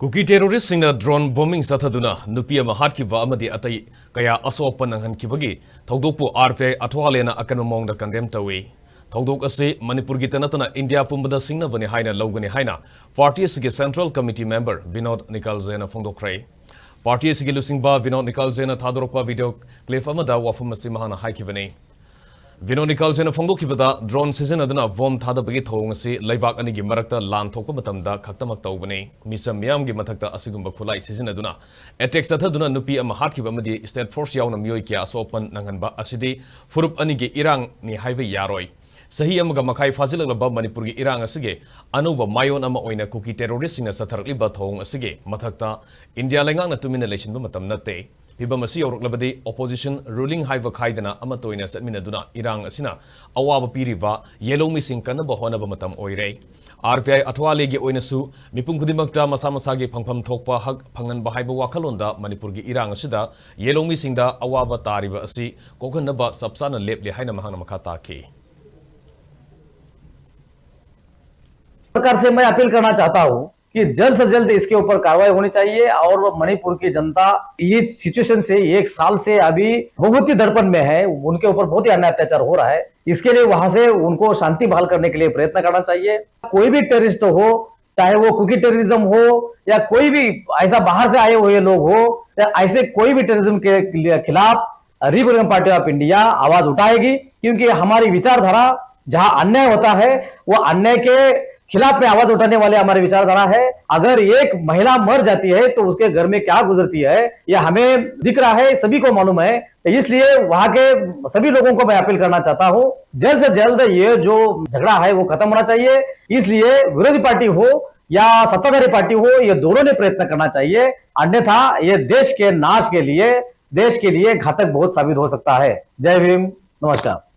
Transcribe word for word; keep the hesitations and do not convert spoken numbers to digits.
ꯀꯨꯀꯤ ꯇꯦꯔꯣꯔꯤꯁꯁꯤꯡꯅ drone bombing ꯆꯠꯊꯗꯨꯅ ꯅꯨꯄꯤ ꯑꯃ ꯍꯥꯠꯈꯤꯕ ꯑꯃꯗꯤ ꯑꯇꯩ ꯀꯌꯥ ꯑꯁꯣꯛ ꯑꯄꯟ ꯅꯪꯍꯟꯈꯤꯕꯒꯤ ꯊꯧꯗꯣꯛꯄꯨ ꯑꯥꯔ ꯄꯤ ꯑꯥꯏ ꯑꯊ꯭ꯋꯥꯂꯦꯅ ꯑꯀꯟꯕ ꯃꯑꯣꯡꯗ ꯀꯟꯗꯦꯝ ꯇꯧꯏ꯫ ꯊꯧꯗꯣꯛ ꯑꯁꯤ ꯃꯅꯤꯄꯨꯔꯒꯤꯇ ꯅꯠꯇꯅ ꯏꯟꯗꯤꯌꯥ ꯄꯨꯝꯕꯗ ꯁꯤꯡꯅꯕꯅꯤ ꯍꯥꯏꯅ ꯂꯧꯒꯅꯤ ꯍꯥꯏꯅ ꯄꯥꯔꯇꯤ ꯑꯁꯤꯒꯤ central committee member Vinod ꯅꯤꯀꯥꯜꯖꯦꯅ ꯐꯣꯡꯗꯣꯛꯈ꯭ꯔꯦ꯫ Party ꯑꯁꯤꯒꯤ ꯂꯨꯆꯤꯡꯕ ꯕꯤꯅꯣꯗ ꯅꯤꯀꯥꯜꯖꯦꯅ ꯊꯥꯗꯣꯔꯛꯄ ꯚꯤꯗꯤꯑꯣ ꯀ꯭ꯂꯤꯞ ꯑꯃꯗ ꯋꯥꯐꯝ ꯑꯁꯤ ꯃꯍꯥꯛꯅ ꯍꯥꯏꯈꯤꯕꯅꯤ꯫ ꯕꯤꯅꯣꯗ ꯅꯤꯀꯥꯜꯖꯦꯅ ꯐꯣꯡꯗꯣꯛꯈꯤꯕꯗ, ꯗ꯭ꯔꯣꯟ ꯁꯤꯖꯤꯟꯅꯗꯨꯅ ꯕꯣꯝ ꯊꯥꯗꯕꯒꯤ ꯊꯧꯑꯣꯡ ꯑꯁꯤ ꯂꯩꯕꯥꯛ ꯑꯅꯤꯒꯤ ꯃꯔꯛꯇ ꯂꯥꯟ ꯊꯣꯛꯄ ꯃꯇꯝꯗ ꯈꯛꯇꯃꯛ ꯇꯧꯕꯅꯤ꯫ ꯃꯤꯆꯝ ꯃꯤꯌꯥꯝꯒꯤ ꯃꯊꯛꯇ ꯑꯁꯤꯒꯨꯝꯕ ꯈꯨꯠꯂꯥꯏ ꯁꯤꯖꯤꯟꯅꯗꯨꯅ ꯑꯦꯇꯦꯛ ꯆꯠꯊꯗꯨꯅ ꯅꯨꯄꯤ ꯑꯃ ꯍꯥꯠꯈꯤꯕ ꯑꯃꯗꯤ ꯁ꯭ꯇꯦꯠ ꯐꯣꯔꯁ ꯌꯥꯎꯅ ꯃꯤꯑꯣꯏ ꯀꯌꯥ ꯑꯁꯣꯛ ꯑꯄꯟ ꯅꯪꯍꯟꯕ ꯑꯁꯤꯗꯤ ꯐꯨꯔꯨꯞ ꯑꯅꯤꯒꯤ ꯏꯔꯥꯡꯅꯤ ꯍꯥꯏꯕ ꯌꯥꯔꯣꯏ꯫ ꯆꯍꯤ ꯑꯃꯒ ꯃꯈꯥꯏ ꯐꯥꯖꯤꯜꯂꯛꯂꯕ ꯃꯅꯤꯄꯨꯔꯒꯤ ꯏꯔꯥꯡ ꯑꯁꯤꯒꯤ ꯑꯅꯧꯕ ꯃꯥꯏꯑꯣꯟ ꯑꯃ ꯑꯣꯏꯅ ꯀꯨꯀꯤ ꯇꯦꯔꯣꯔꯤꯁꯁꯤꯡꯅ ꯆꯠꯊꯔꯛꯂꯤꯕ ꯊꯧꯑꯣꯡ ꯑꯁꯤꯒꯤ ꯃꯊꯛꯇ ꯏꯟꯗꯤꯌꯥ ꯂꯩꯉꯥꯛꯅ ꯇꯨꯃꯤꯟꯅ ꯂꯩꯁꯤꯟꯕ ꯃꯇꯝ ꯅꯠꯇꯦ꯫ ꯐꯤꯚꯝ ꯑꯁꯤ ꯌꯧꯔꯛꯂꯕꯗꯤ opposition ruling ꯍꯥꯏꯕ ꯈꯥꯏꯗꯅ ꯑꯃꯠꯇ ꯑꯣꯏꯅ ꯆꯠꯃꯤꯟꯅꯗꯨꯅ ꯏꯔꯥꯡ ꯑꯁꯤꯅ ꯑꯋꯥꯕ ꯄꯤꯔꯤꯕ ꯌꯦꯜꯍꯧꯃꯤꯁꯤꯡ ꯀꯟꯅꯕ ꯍꯣꯠꯅꯕ ꯃꯇꯝ ꯑꯣꯏꯔꯦ꯫ ꯑꯥꯔ ꯄꯤ ꯑꯥꯏ ꯑꯊ꯭ꯋꯥꯂꯦꯒꯤ ꯑꯣꯏꯅꯁꯨ ꯃꯤꯄꯨꯝ ꯈꯨꯗꯤꯡꯃꯛꯇ ꯃꯁꯥ ꯃꯁꯥꯒꯤ ꯐꯪꯐꯝ ꯊꯣꯛꯄ ꯍꯛ ꯐꯪꯍꯟꯕ ꯍꯥꯏꯕ ꯋꯥꯈꯜꯂꯣꯟꯗ ꯃꯅꯤꯄꯨꯔꯒꯤ ꯏꯔꯥꯡ ꯑꯁꯤꯗ ꯌꯦꯜꯍꯧꯃꯤꯁꯤꯡꯗ ꯑꯋꯥꯕ ꯇꯥꯔꯤꯕ ꯑꯁꯤ ꯀꯣꯛꯍꯟꯅꯕ ꯆꯞ ꯆꯥꯅ ꯂꯦꯞꯂꯦ ꯍꯥꯏꯅ ꯃꯍꯥꯛꯅ ꯃꯈꯥ ꯇꯥꯈꯤ꯫ सरकार से मैं अपील करना चाहता हूँ कि जल्द से जल्द इसके ऊपर कार्रवाई होनी चाहिए और मणिपुर की जनता ये सिचुएशन से एक साल से अभी बहुत ही दड़पन में है, उनके ऊपर बहुत ही अन्याय अत्याचार हो रहा है। इसके लिए वहां से उनको शांति बहाल करने के लिए प्रयत्न करना चाहिए। कोई भी टेररिस्ट हो, चाहे वो कुकी टेररिज्म हो या कोई भी ऐसा बाहर से आए हुए लोग हो, या ऐसे कोई भी टेररिज्म के खिलाफ रिपब्लिकन पार्टी ऑफ इंडिया आवाज उठाएगी, क्योंकि हमारी विचारधारा जहां अन्याय होता है वो अन्याय के खिलाफ में आवाज उठाने वाले हमारी विचारधारा है। अगर एक महिला मर जाती है तो उसके घर में क्या गुजरती है, यह हमें दिख रहा है, सभी को मालूम है। तो इसलिए वहां के सभी लोगों को मैं अपील करना चाहता हूं, जल्द से जल्द ये जो झगड़ा है वो खत्म होना चाहिए। इसलिए विरोधी पार्टी हो या सत्ताधारी पार्टी हो, ये दोनों ने प्रयत्न करना चाहिए, अन्यथा ये देश के नाश के लिए, देश के लिए घातक बहुत साबित हो सकता है। जय भीम, नमस्कार।